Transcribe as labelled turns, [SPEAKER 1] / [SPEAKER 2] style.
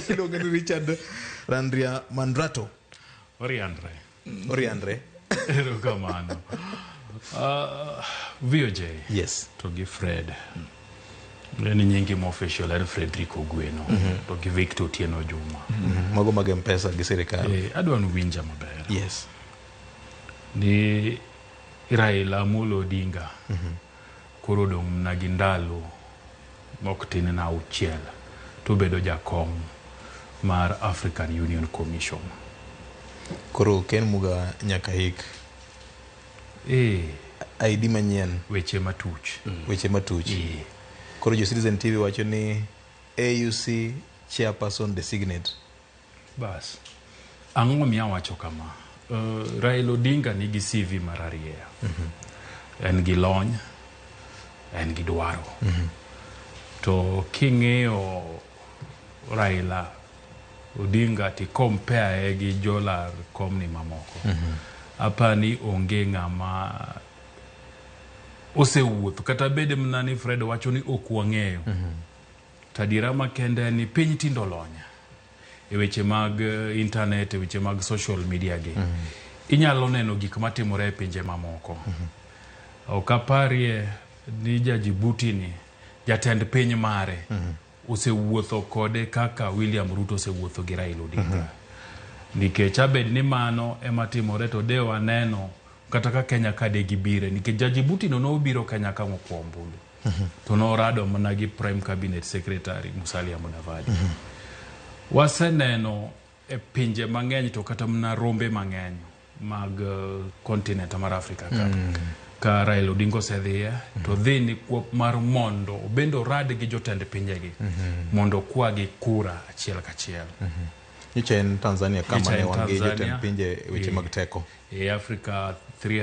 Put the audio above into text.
[SPEAKER 1] Iluonge ni Richard Randria Mandrato.
[SPEAKER 2] Oriandre.
[SPEAKER 1] Oriandre.
[SPEAKER 2] Erokamano. VOJ.
[SPEAKER 1] Yes.
[SPEAKER 2] To gi Fred. En nyingi ma official en Frederick Ogweno. To gi Victor Otieno Juma.
[SPEAKER 1] Mago mag M-Pesa gi sirikal.
[SPEAKER 2] Adwa ni uwinja maber.
[SPEAKER 1] Yes.
[SPEAKER 2] Ni Raila Amolo Odinga koro odong' mana gi ndalo mok tin na auchiel to obedo jakom mar African Union Commission.
[SPEAKER 1] Koro Ken Muga nyaka hik. ID manyien.
[SPEAKER 2] Weche matuch.
[SPEAKER 1] Weche matuch. Koro jo Citizen TV wacho ni AUC chairperson designate.
[SPEAKER 2] Bas. Ang'o momiyo awacho kama? Raila Odinga nigi CV mararieya. En gi lony, en gi dwaro. To king'iyo Raila Odinga ti compare gi jolar komni mamoko. Apani onge ng'ama osewuotho kata bed mana ni Fred wacho ni ok wang'eyo. To adiera makende en ni piny tinde olony e weche mag internet, e weche mag social media gi. Inyalo neno gik matimore e pinje mamoko. Ok aparie ni ja Djibouti ni jatend piny mare osewuotho kode kaka William Ruto osewuotho gi Raila Odinga. Nikech abed ni mano ema timore to de waneno kata ka Kenya ka de gibire nikech ja Djibouti no nobiro Kenya ka mokuo ombulu. To norado mana gi Prime Cabinet Secretary Musalia Mudavadi. Waseneno e pinje mang'eny to kata mana rombe mang'eny mag continent mar Africa ka. Ka Raila Odinga osedhiye to dhi ni kuop mar mondo obende orad gi jotend pinjegi mondo okwagi kura achiel kachiel.
[SPEAKER 1] Nyocha en Tanzania kama
[SPEAKER 2] Nyocha
[SPEAKER 1] ne
[SPEAKER 2] en
[SPEAKER 1] wan gi jotend
[SPEAKER 2] Tanzania.
[SPEAKER 1] pinje weche mag teko.
[SPEAKER 2] E Africa 3